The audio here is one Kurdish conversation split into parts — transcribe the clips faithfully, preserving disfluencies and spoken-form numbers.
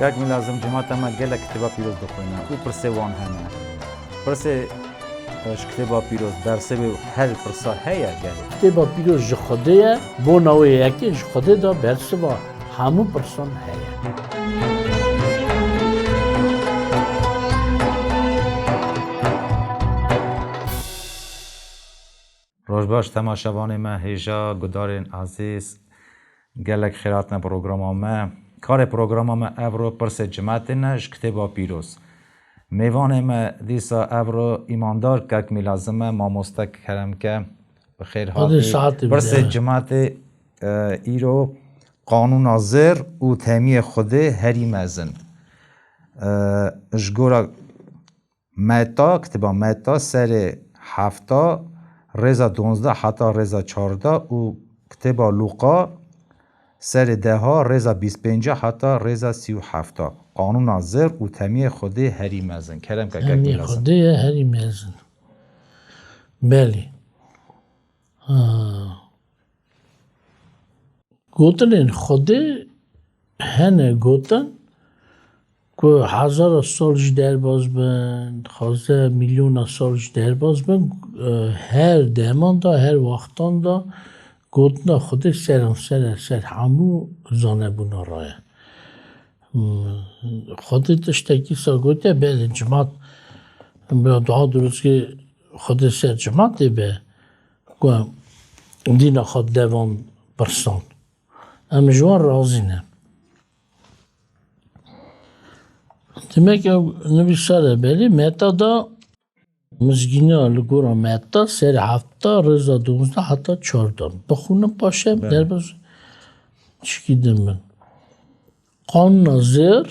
Kak Mîlazim, cemaeta me gelek kitêba pîroz dixwîne û pirsê wan hene. Pirsê, e, ji kitêba pîroz, bersivê her pirsa heye gelê? Kitêba pîroz ji Xwedê ye, bona wê yekê ji Xwedê de bersiva hemû pirsan heye. Roj baş temaşevanê me, hêja gudarên ezîz, gelek xêr hatine programa me. Karê programa me evro pirsê cimetê ne ji kitêba pîroz. Mêvanê me dîsa evro îmandar kek Mîlazim e, mamoste kerem ke, bi xêr hatî. Saetê bide. Pirsê cimetê, e, îro qanûna zêr û temiyê Xwedê herî mezin. E, ji gora Meta, kitêba Meta serê hefta rêza duwazdeh heta rêza çardeh û kitêba Lûqa serê deha rêza bîst pênc heta rêza sî û heft. Qanûna zêr û temiyê Xwedê herî mezin. Kerem ke kek Mîlazim. Temiyê Xwedê ye herî mezin. Belê. Ha. Gotinên Xwedê hene gotin ku hezara sal jî derbas bin, xwezde milyona sal jî derbas bin, e, her deman de, her wextan de gotina Xwedê seranser e, ser hemû zanebûna re ye. Hmm, Xwedê tiştekî sa gotiye, belê cimat, bila dua dirûskê Xwedê ser cimatê be, ku em dîna xwe devan pirsan. Em ji wan razî ne. Demek ew nivîsar e, belê Meta da mizgîna li gora Meta serê hefta rêza duwazdeh heta çardeh. Bixwînin paşê em Belê. derbas çikî din bin. Qanûna zêr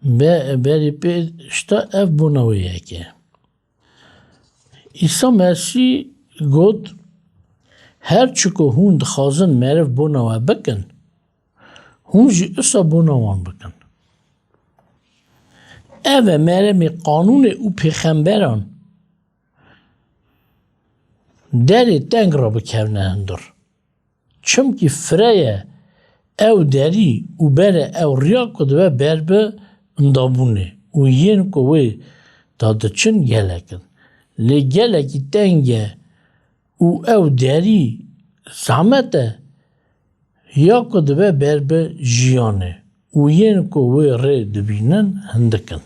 be-, berî pêşta ev bona wê yekê. Îsa Mesîh got, her çi ku hûn dixwazin meriv bona we bikin, hûn jî usa bona wan bikin. Ev e meremê qanûnê û pêxemberan, derê teng re bikevne hundir. Çimkî fireye ew derî û bere ew riya ku dibe ber bi indabûnê û yên ku wê da diçin gelek in. Lê gelekî teng e û ew derî zehmet e ya ku dibe ber bi jiyanê û yên ku wê rê dibînin hindik in.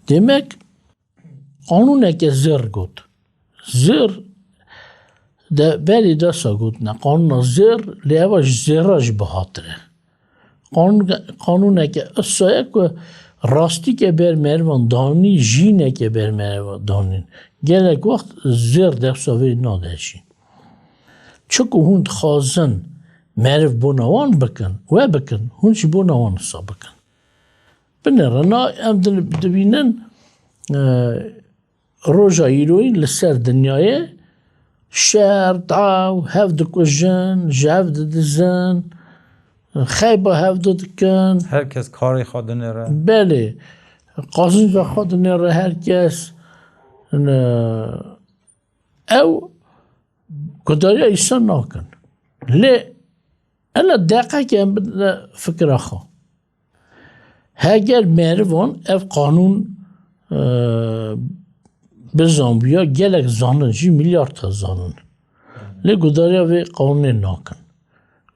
Demek qanûneke zêr got. Zêr de berî desa gotine qanûna zêr, lê eva ji zêra jî bihatir e. Qanûn-, qanûneke isa ye ku rastîke ber merivan danî, jîneke ber merivan danîn. Gelek wext zêr dewsa vê nade jî. Çi ku hûn dixwazin meriv bona wan bikin, we bikin, hûn jî bona wan wisa bikin. Binêre, na em din-, dibînin, e, roja îroyîn li ser dinyayê şer, daw, hev dikujin, ji hev didizin, xeyba hev dikin. Her kes karê xwe dinêre. Belê. Qazinca xwe dinêre her kes. Ne, ew gudariya Îsa nakin. Lê ela deqekê em bidine fikra xwe. Heger merivan ev qanûn, e, bizanbûya, gelek zanin jî, milyarta zanin. Lê gudariya vê qanûnê nakin.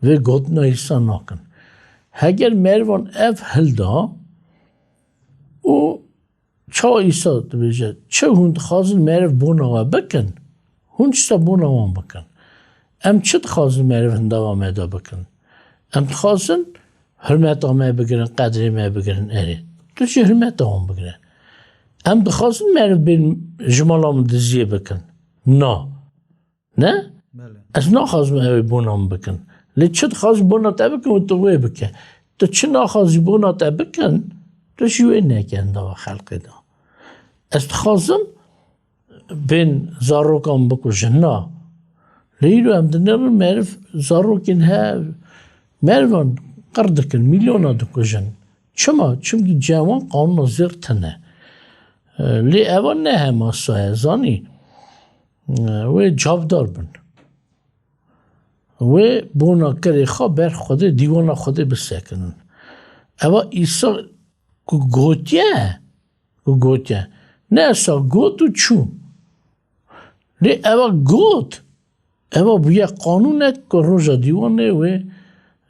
Vê gotina Îsa nakin. Heger merivan ev hilda û çawa Îsa dibêje, çi hûn dixwazin meriv bona we bikin, hûn jî sa bona wan bikin. Em çi dixwazin meriv hindava me de bikin? Em dixwazin hurmeta me bigirin, qedrê me bigirin, erê. Tu jî hurmeta wan bigire. Em dixwazin meriv bên ji mala min diziyê bikin. Na. Ne? Belê. Ez naxwazim ew ê bona min bikin. Lê çi dixwazim bona te bikin û tu wê bike. Tu çi naxwazî bona te bikin, tu jî wê neke hindava xelkê de. Ez dixwazim bên zarokan bikujin, na. Lê îro em dinêrin meriv zarokên he, merivan qir dikin, milyona dikujin. Çima? Çimkî cem wan qanûna zêr tune. E, lê eva ne hema saye, zanî. E, wê çavdar bin. Wê bona kirê xwe ber Xwedê, dîwana Xwedê bisekinin. Eva Îsa ku gotiye, ku gotiye. Ne Îsa got û çû. Lê eva got. Eva bûye qanûnek ku roja dîwanê wê,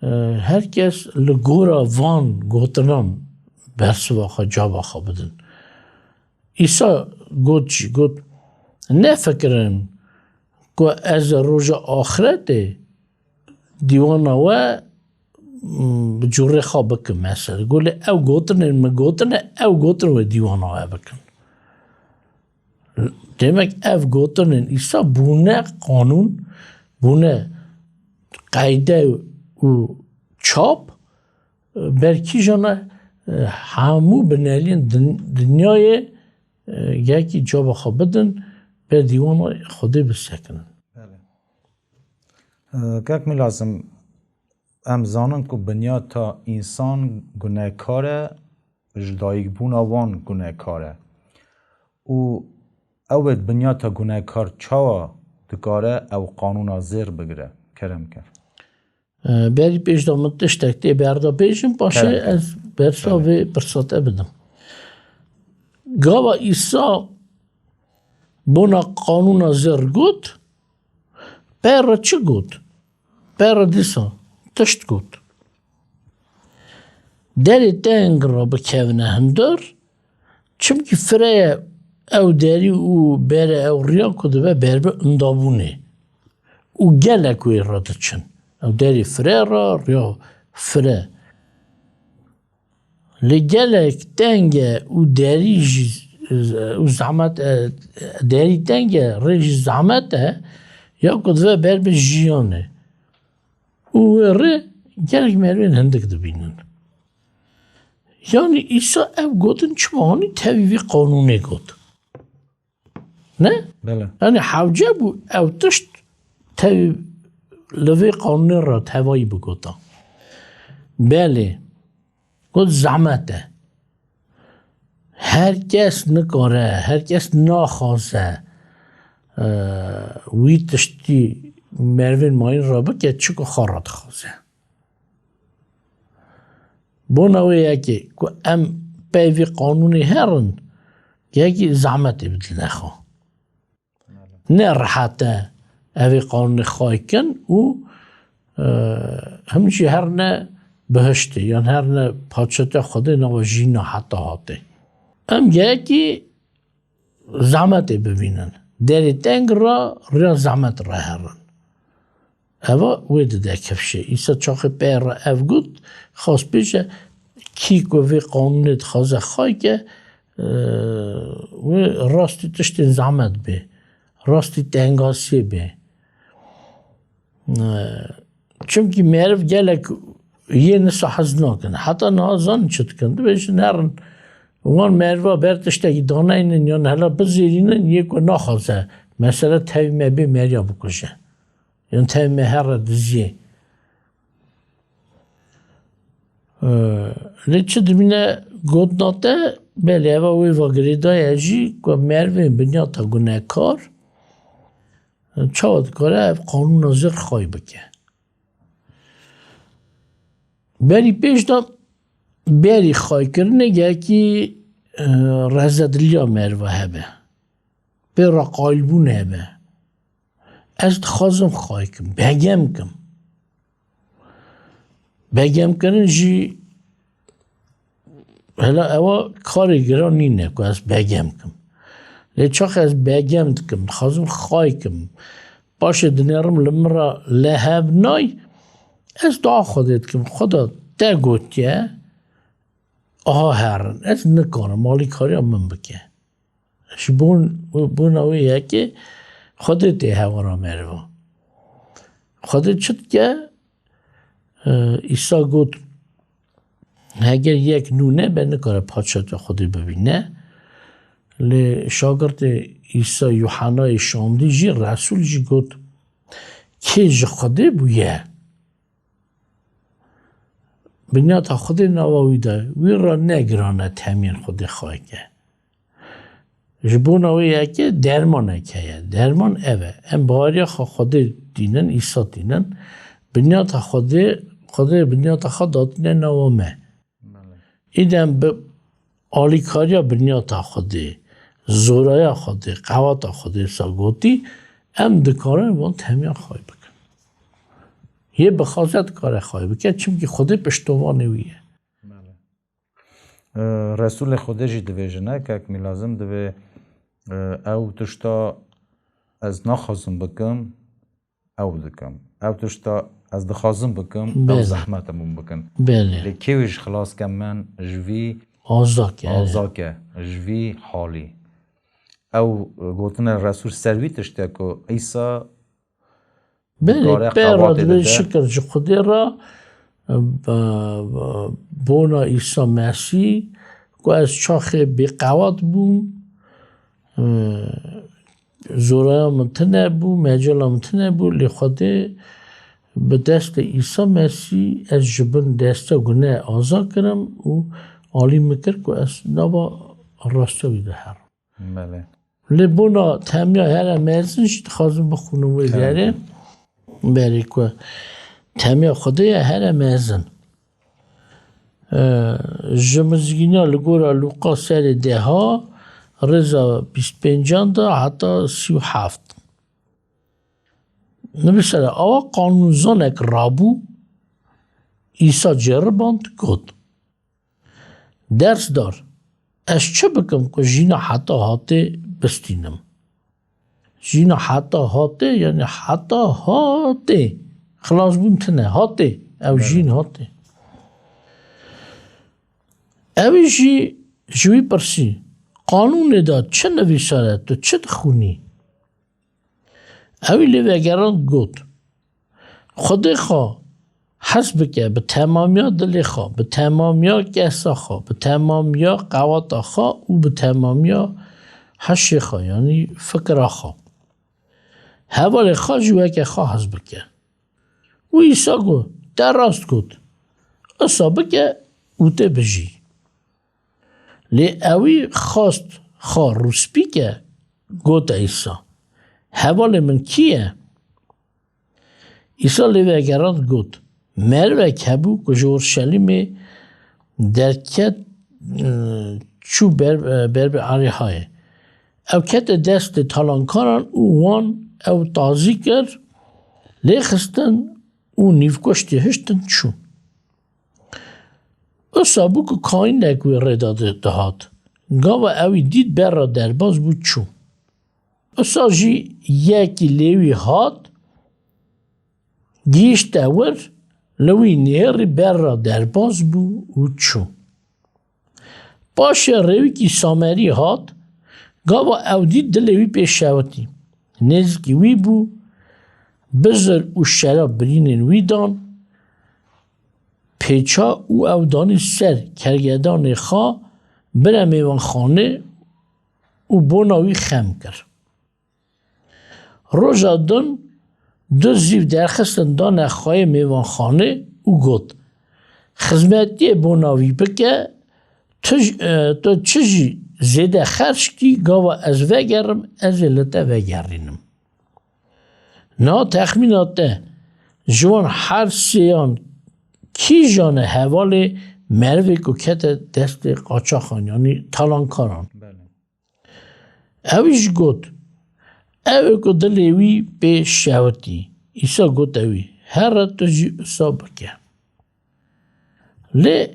e, her kes li gora van gotinan bersiva xwe, caba xwe bidin. Îsa got jî, got, "Nefikirin ku ez roja axretê dîwana we, m, bi cûrê xwe bikim." Mesela, gulê ew gotinên min gotine, ew gotin wê dîwana we bikin. Demek ev gotinên Îsa bûne qanûn, bûne qeyde û çap, ber kîjan e, hemû bineliyên din-, dinyayê, e, yekî caba xwe bidin, ber dîwana Xwedê bisekinin. Belê. E, kek Mîlazim, em zanin ku binyata însan gunekar e, ji dayikbûna wan gunekar e. Û ew ê binyata gunekar çawa dikare ew qanûna zêr bigire? Kerem ke. E, berî pêş de min tiştek tê berda bêjim, paşê Kerem ke. ez bersa Belê. vê pirsa te bidim. Gava Îsa bona qanûna zêr got, pê re çi got? Pê re dîsa tişt got. Derê teng re bikevine hundir, çimkî fireye ew derî û bere ew riya ku dibe ber bi indabûnê. Û gelek wê re diçin. Ew derî fire re, riya fire. Lê gelek teng e û derî jî, û zehmet e, derî teng e, rê jî zehmet e, ya ku dibe ber bi jiyanê. Û wê rê gelek merivên hindik dibînin. Yanî Îsa ev gotin çima anî tevî vî qanûnê got? Ne? Belê. Yanî hewce bû ew tişt tevî li vê qanûnê re tevayî bigota. Belê. Got zehmet e. Her kes nikare, her kes naxwaze, e, wî tiştî merivên mayîn re bike, çi ku xwe re dixwaze. Bona wê yekê ku em pey vî qanûnê herin, yekî zehmetê bidine xwe. Ne rehet e evê qanûnê xway kin û, e, him jî herne bihiştê, yan herne paçotiya Xwedê nava jîna heta hatê. Em yekî zehmetê bibînin. Derê teng re, riya zehmet re herin. Eva wê dide kifşê. Îsa çaxê pê re ev got, xwest bêje, kî ku vê qanûnê dixwaze xay ke, e, wê rastî tiştên zehmet bê, rastî tengasiyê bê. E, çimkî meriv gelek yê nisa hez nakin. Heta niha zanin çi dikin. Dibêjin herin, wan meriva ber tiştekî daneynin yan hela bizêrînin, yê ku naxwaze, mesela tevî me bê meriya bikuje. Yan tevî me here diziyê. Ee, lê çi dibîne gotina te, belê eva wê va girêdaye jî ku merivên binyata gunekar çawa dikare ev qanûna zêr xay bike. Berî pêş de berî xaykirinê yekî, e, rezediliya meriva hebe. Pê re qayilbûn hebe. Ez dixwazim xay kim, begem kim. Begemkirin jî hela ewa karê giran nîne ku ez begem kim. Lê çax ez begem dikim, dixwazim xay kim. Paşê dinêrim li min re lehev nay, ez dua Xwedê dikim, Xweda te gotiye, aha herin, ez nikarim, alîkariya min bike. Ji bon, bona wê yekê Xwedê tê hewara meriva. Xwedê çi dike? Ee, Îsa got, heger yek nû nebe, nikare paçatiya Xwedê bibîne. Lê şagirtê Îsa Yuhanayê şandî jî, Resûl jî got, kê ji Xwedê bûye, binyata Xwedê nava wî de, wî re ne giran e temiyên Xwedê xayke. Ji bona wê yekê dermanek heye. Derman ev e. Em baweriya xwe Xwedê tînin, Îsa tînin. Binyata Xwedê, Xwedê binyata xwe datîne nava me. Îdem bi alîkariya binyata Xwedê, zoraya Xwedê, qewata Xwedê sa gotî, em dikarin van temiya xwe bikin. Yê bixwaze dikare xwe bike, çimkî Xwedê piştovanê wî ye. Bele. E, Resûlê Xwedê jî divêjine, kek mîlazim divê, e, ew tişta ez naxwazim bikim, ew dikim. Ew tişta ez dixwazim bikim, ew Belê. Zehmet em hûn bikin. Belê. Lê kê wê ji xilas ke min ji vî Azak e. Azak e, ji vî halî. Ew gotine Resûl ser wî tişt e ku Îsa Belê, dikare pê re qewatê dibê bide. Şikir ji Xwedê re, e, be-, be-, bona Îsa Mesîh, ku ez çaxê bêqewat bûm, e, zoraya min tune bû, mecala min tune bû, lê Xwedê bi destê Îsa Mesîh ez ji bin desta gune aza kirim û alî min kir ku ez nava rastiya wî de herim. Belê. Lê bona temiya here mezin jî dixwazim bixwînim wê derê. Berê ku temiya Xwedê ye here mezin. Ee, ji mizgîna li gora Lûqa serê deha rêza bîst pêncan de heta sî û heft. Nivîsere awa qanûnzanek rabû, Îsa ceriband got, Dersdar, ez çi bikim ku jîna heta hatê bistînim? Jîna heta hatê, yani heta hatê. Xilasbûn tune, hatê. Ew jîn hatê. Ew jî ji wî pirsî, Qanûnê de çi nivîsar e, tu çi dixwînî? Ewî lê vegerand got, Xwedê xwe hez bike bi temamiya dilê xwe, bi temamiya kesa xwe, bi temamiya qewata xwe û bi temamiya hişê xwe, yanî fikra xwe. Hevalê xwe jî weke xwe hez bike. Û Îsa got, Te rast got, wisa bike û tê bijî. Lê ewî xwest xwe rûspî ke, gote Îsa, Hevalê min kî ye? Îsa lê vegerand got, Merivek hebû ku ji Orşelîmê derket, e, çû ber, e, ber bi Erîhayê. Ew kete destê talankaran û wan ew tazî kir, lê xistin û nîvkuştî hiştin çû. Wisa bû ku kayînek wê rê de di-, dihat. Gava ewî dît ber re derbas bû çû. Wisa jî yekî lê wî hat, gihîşte wir, li wî nêrî ber re derbas bû û çû. Paşê rêwikî Samerî hat, gava ew dît dilê wî pê şewitî. Nêzikî wî bû, bizir û şerab birînên wî dan, pêça û ew danî ser kergedanê xwe bire mêvanxanê û bona wî xem kir. Roja din du zîv derxistin dane xweyê mêvanxanê û got, Xizmetiyê bona wî bike, tu, j- e, tu çi jî zêde xerc kî, gava ez vegerim, ez ê li te vegerînim. Niha texmîna te, ji wan her sêyan kîjan e hevalê merivê ku kete destê qaçaxan, yanî talankaran? Belê. Ewî jî got, Ew ê ku dilê wî pê şewitî. Îsa got ewî, Here tu jî wisa bike. Lê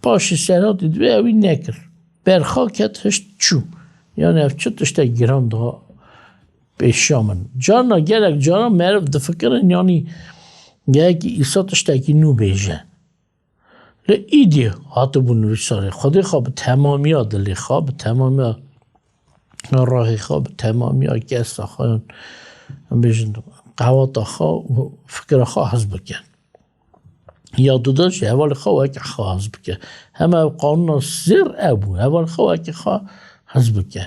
paşê serhatî divê ewî nekir. Berxa ket hişt çû. Yani ev çi tiştek giran daha pêşiya min. Carna gelek caran meriv difikirin, yani gelekî Îsa tiştekî nû bêje. Lê îdî hatibû nivîsarê. Xwedê xwe bi temamiya dilê xwe, bi temamiya rahê xwe, bi temamiya kesa xwe, em bêjin qewata xwe û fikra xwe hez bike. Ya duda jî hevalê xwe weke xwe hez bike. Hema ev qanûna zêr ew bû. Hevalê xwe weke xwe hez bike.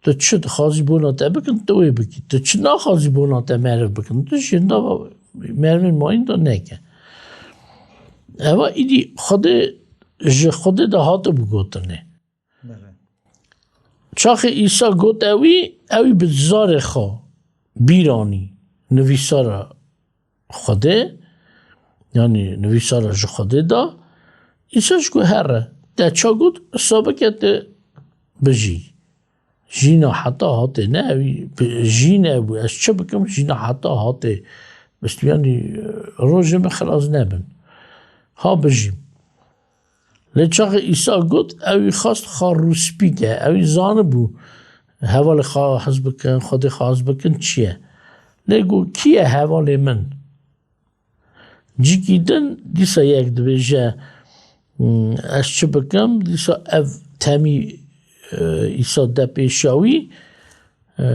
Tu çi dixwazî bona te bikin, tu wê bikî. Tu çi naxwazî bona te meriv bikin, tu jî nava merivên mayîn de neke. Eva îdî Xwedê ji Xwedê de hatibû gotinê. Belê. Çaxê Îsa got ewî, ewî bi zarê xwe bîr anî nivîsara Xwedê, yanî nivîsara ji Xwedê da, Îsa ji ku here, te ça got, îsa bike tu bijî. Jîna heta hatê ne, ew bi-, jîn e bû, ez çi bikim, jîna heta hatê. Bistûyanî, e, rojê min xilas nebin. Ha bijîm. Lê çaxê Îsa got, ew î xwest xwe rûspî ke, ew î zanibû, hevalê xwe hez bikin, Xwedê xwe hez bikin çi ye. Lê got, kî ye hevalê min? Cîkî din dîsa yek dibêje, "Hmm, ez çi bikim?" Dîsa ev temî, e, Îsa de pêşa wî, e,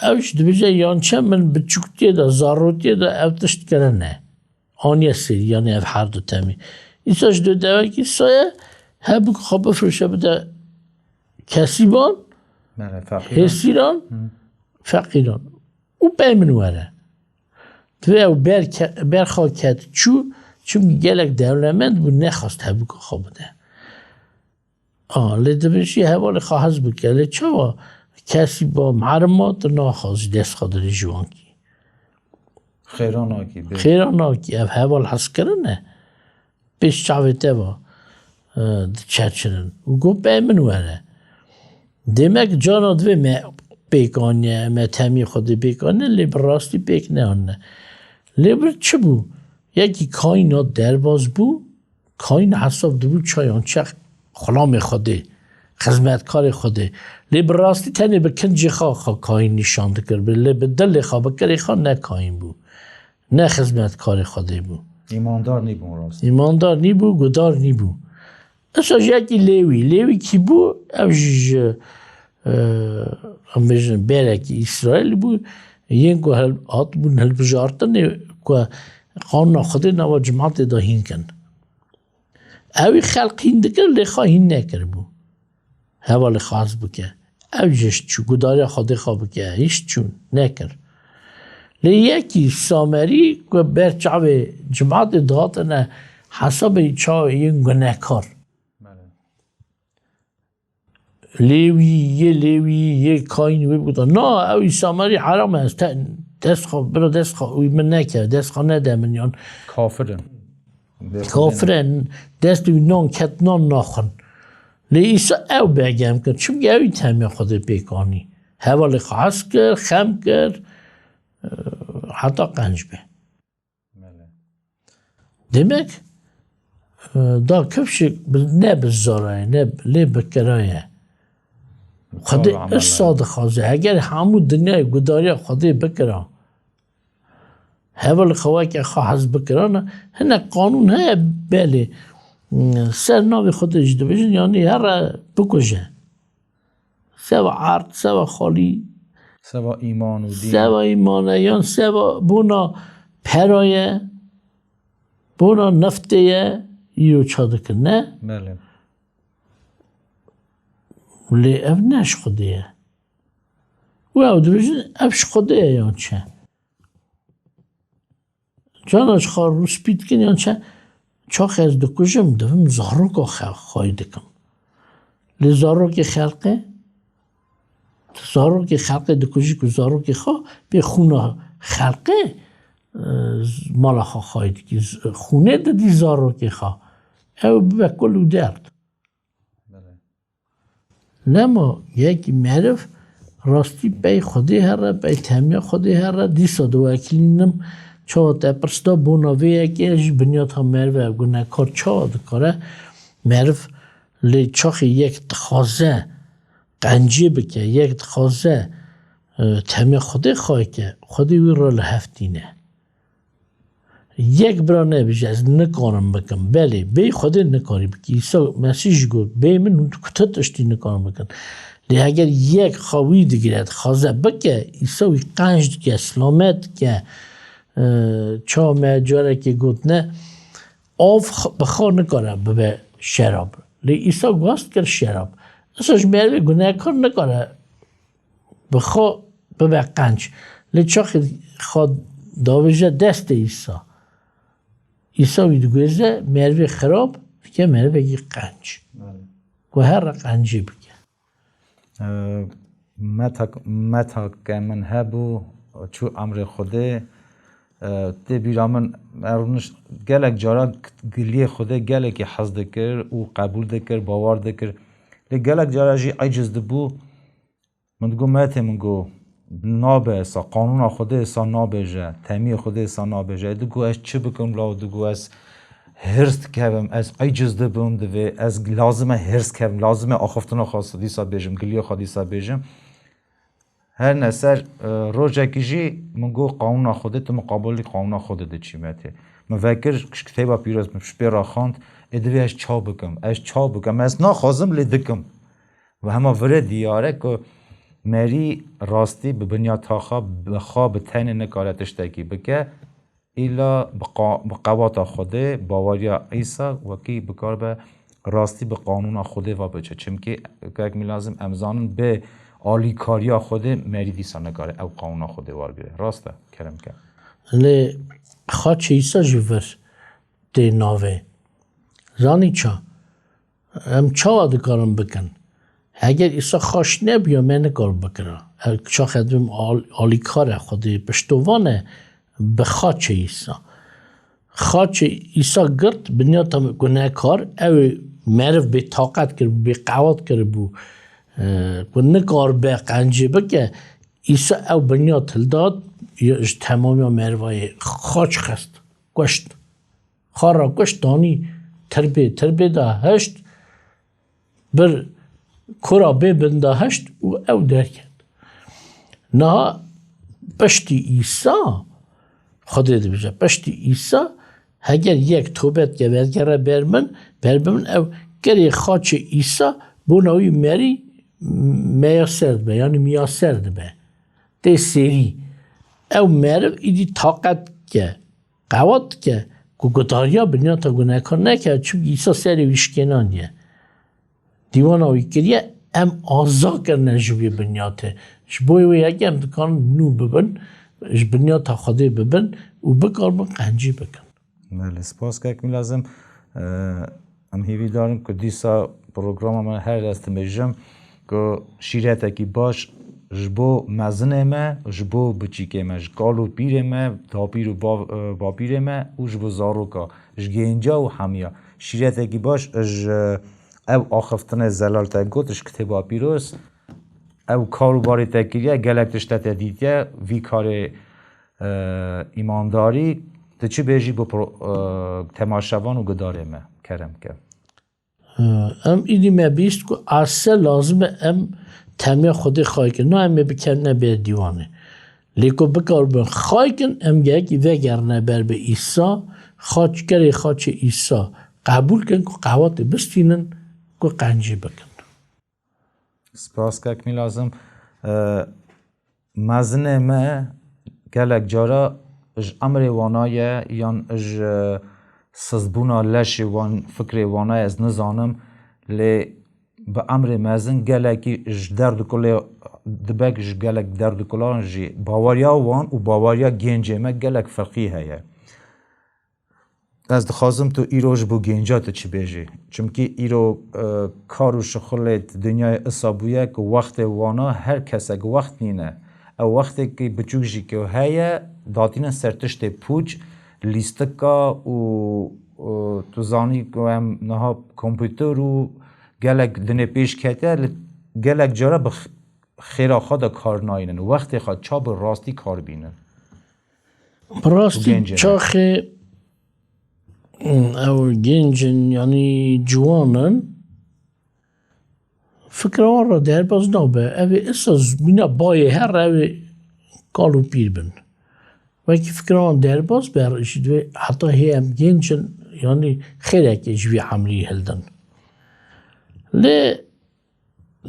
ew jî dibêje, "Yan çi min biçûktiyê de, zarotiyê de ev tişt kirine." Aniye serî, yanî ev her du temî. Îsa ji dê dewekî saye, hebûk xwe bifroşe bide kesîban, Belê, feqîran. Hêsîran, Hı. feqîran. Û pey min were. Divê ew ber ke-, berxa ket çû, çimkî gelek dewlemend bû, nexwest hebûka xwe bide. A, lê dibêjî hevalê xwe hez bike. Lê çawa kesî ba merima tu naxwaz ji dest xwe dirêjî wankî? Xêra nakî, bê. Xêra nakî, ev heval hezkirin e. Pêş çavê te va, e, diçerçirin. Û got, "Pey min were." Demek cana divê me pêk aniye, me temî Xwedê pêk aniye, lê bi rastî pêk neanine. Lê bir çi bû? Yekî Kayîn hat derbas bû, Kayîn hesab dibû çayan çex xulamê Xwedê, xizmetkarê Xwedê. Lê bi rastî tenê bi kincê xwe xwe Kayîn nîşan dikir. Bi, lê bi dilê xwe, bi kirê xwe ne Kayîn bû. Ne xizmetkarê Xwedê bû. Îmandar nîbûn rast. Îmandar nîbû, gudar nîbû. Esa ji yekî Lêwî. Lêwî kî bû? Ew jî ji, e, em bêjin berekî Îsraîl bû. Yên ku hel-, hatibûn hilbijartinê ku qanûna Xwedê nava cimatê de hîn kin. Ewî xelq hîn dikir, lê xwe hîn nekiribû. Hevalê xwe hez bike. Ew jî çû, gudariya Xwedê xwe bike. Hîç çûn, nekir. Lê yekî Samerî ku ber çavê cimatê dihatine hesabê çavê yên gunehkar. Belê. Lêwî, yê Lêwî, yê Kayîn wê bigota, "Na, ew î Samerî heram e, ez te, dest xwe, bira dest xwe, wî min neke, dest xwe nede min yan." Kafir in. Kafir in, dest wî nan ket nan naxwin. Lê Îsa ew begem kir, çimkî ew î temiya Xwedê pêk anî. Hevalê xwe hez kir, xem kir, e, heta qenc be. Belê. Demek, e, da kifşek bi, ne bi zara ye, ne lê bi kira ye. Xwedê Kar û îsa emel. Dixwaze, eger hemû dinyayê gudariya Xwedê bikira, heval xwe weke xwe hez bikirana, hinek qanûn heye, belê, ser navê Xwedê jî dibêjin, yanî here bikuje. Seva erd, seva xalî, Seva îman û dîn. Seva îmane, yan seva bona pera ye, bona neftê ye, îro ça dikin, ne? Belê. Lê ev ne ji Xwedê ye. Û ew dibêjin, ev ji Xwedê ye yan çi? Cana ji xwe rûspî dikin yan çi? Çaxê ez dikujim, divim zaroka xe-, xweyî dikim. Lê zarokê xelqê? Tu zarokê xelqê dikujî ku zarokê xwe bê xûna xelqê, e, mala xwe xweyî dikî. Z-, xûnê didî zarokê xwe. Ew bibe kul û derd. Belê. Lema yekî meriv rastî pey Xwedê here, pey temiya Xwedê here, dîsa diwekilînim çawa te pirs da bona vê yekê ji binyata merive gunekar çawa dikare meriv lê çaxê yek dixwaze qencê bike, yek dixwaze, e, temiya Xwedê xweyke, Xwedê wî re li hev tîne. Yek bira nebêje, "Ez nikarim bikim." Belê, bê Xwedê nikarî bikî. Îsa Mesîh jî got, "Bê min hûn tu kutu tiştî nikarin bikin." Lê heger yek xwe wî digire, dixwaze bike, Îsa wî qenc dike, silamet dike. Ee, çawa me carekê got ne, av x-, bi xwe nikare bibe şerab. Lê Îsa guhast kir şerab. Îsa ji merivê gunehkar nikare bi xwe bibe qenc. Lê çaxê xwe davêje destê Îsa. Îsa wî diguhêze merivê xirab dike merivekî qenc. Belê. Ku here qencî bike. Ee, metak-, metake min hebû, çû emrê Xwedê, e, tê bîra min, me rûnişt gelek cara giliyê Xwedê gelekî hez dikir û qebûl dikir, bawer dikir. Lê gelek cara jî eciz dibû. Min digot, Metê, min got, nabe êsa, qanûna Xwedê êsa nabêje, temiyê Xwedê êsa nabêje. Ê digot, ez çi bikim law? Digot, ez hirs dikevim, ez eciz dibim, divê ez lazim e hirs kevim, lazim e axiftina xwe dîsa bêjim, giliya xwe dîsa bêjim. Her ne ser, e, rojekî jî min got, qanûna Xwedê, tu muqabilî qanûna Xwedê diçî, Metê. Min vekir, kitêba pîroz min ji pê re xwend, ê divê ez ça bikim, ez ça bikim, ez naxwazim lê dikim. Ve hema vire diyar e ku merî rastî bi binyata xwe, bi xwe bi tenê nikare tiştekî bike. Îla bi qa-, bi qewata Xwedê, baweriya Îsa wekî bikaribe rastî bi qanûna Xwedê ve biçe. Çimkî wek mî lazim em zanin bi alîkariya Xwedê merî dîsa nikare ew qanûna Xwedê werbîre. Rast e, kerem ke. Lê xaçê Îsa jî vir tê navê. Zanî ça? Em çawa dikarin bikin? Heger Îsa xaç nebûya, me nikar bikira. Ev çax ez dibim al-, alîkar e, Xwedê piştovan e bi xaçê Îsa. Xaçê Îsa girt, binyata gunehkar, ew ê meriv bê taqet kiribû, bê qewat kiribû, e, ku nikaribe qencî bike. Îsa ew binyat hildat, ya ji temamiya merivayê xaç xist, kuşt. Xwe rakuşt, danî tirbê, tirbê de hişt, bir kura bê bin de hişt û ew derket. Niha piştî Îsa, Xwedê dibêje, piştî Îsa, heger yek tobe dike, vegere ber min, ber bi min, ew gerê xaçê Îsa bona wî merî meyaser dibe, yanî miyaser dibe. Tê sêrî. Ew meriv îdî taqet dike, qewat dike ku gudariya binyata gunehkar neke, çimkî Îsa serê wî şikênandiye. Dîwana wî kiriye, em aza kirine ji wî binyatê. Ji bo wê yekê em dikarin nû bibin, ji binyata Xwedê bibin û bikaribin qencî bikin. Belê, spas kek Mîlazim. Ee, em hîvîdar in ku dîsa programa me her ez dibêjim ku şîretekî baş ji bo mezinê me, ji bo biçîkê me, ji kal û pîrê me, dapîr û bav-, e, bapîrê me û ji bo zaroka, ji gênca û hemiya. Şîretekî baş ji ev axiftinê zelal te got, ji kitêba pîroz, ew kar û barê te kiriye, gelek tişt te dîtiye, vî karê e, îmandarî, tu çi bêjî bo pro-, e, temaşevan û gudarê me, kerem ke. E, em îdî me bîst ku ase lazim e em temiya Xwedê xay kin. Na em ê bikevine bê dîwanê. Lê ku bikaribin xay kin, em gelekî vegerine ber bi Îsa, xaç kerê xaçê Îsa qebûl kin ku qewatê bistînin ku qencî bikin. Spas kek Mîlazim. E, mezinê me gelek cara ji emrê wana ye yan ji sizbûna leşê wan, fikrê wana ye, ez nizanim. Lê bi emrê mezin gelekî ji derd û kulê dibek, ji gelek derd û kulan jî baweriya wan û baweriya gencê me gelek ferqî heye. Ez dixwazim tu îro ji bo gênca tu çi bêjî. Çimkî îro, e, kar û şixulê di dinyayê isa bûye ku wextê wana her kesek wext nîne. Ew wextê ku biçûk jî ku heye, datîne ser tiştê pûç, lîstika û, û tu zanî ku em niha kompûter û gelek dinê pêş ketiye, li gelek cara bi x-, xêra xwe de kar nayînin. Wextê xwe ça bi rastî kar bînin. Bi rastî çaxê, hmm, ew gênc in, yanî ciwan in, fikra wan re derbas nabe. Ev ê isa z-, mîna bayê her ew ê kal û pîr bin. Wekî fikra wan derbas be, ji divê heta hê em gênc in, yanî xêrekê ji vî emlî hildin. Lê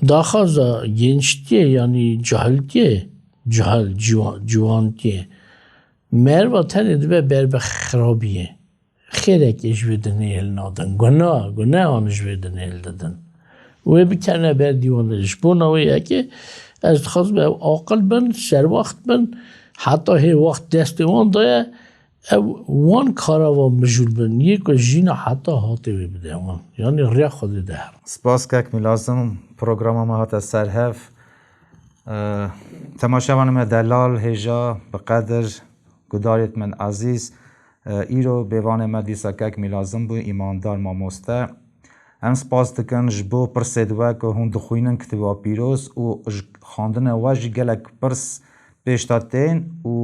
daxwaza gençtiyê, yanî cahiltiyê, cahil, ciwa-, ciwantiyê, meriva tenê dibe ber bi xirabiyê. Xêrekê ji vê dinê hilnadin. Guna, gunehan ji vê dinê hildidin. Wê bikevine ber dîwanê. Ji bona wê yekê ez dixwazim ew aqil bin, serwext bin, heta hê wext destê wan daye, ew wan kara van mijûl bin, yê ku jîna heta hatê wê bide wan. Yanî riya Xwedê de herin. Spas kek Mîlazim, programa me hate ser hev. E, temaşevanê me delal, hêja, bi qedir, Gudarêt min ezîz, îro bêvanê me dîsa kek mîlazim bû, îmandar mamoste. Em spas dikin ji bo pirsê di we ku hûn dixwînin kitêba pîroz û ji xwendina we jî gelek pirs pêş de tên û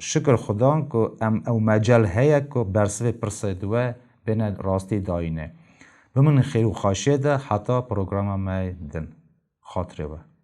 şikir Xudan ku em ew mecel heye ku bersivê pirsê di we bêne rastî dayîne. Bimînin xêr û xweşiyê de heta programa me din. Xatirê we.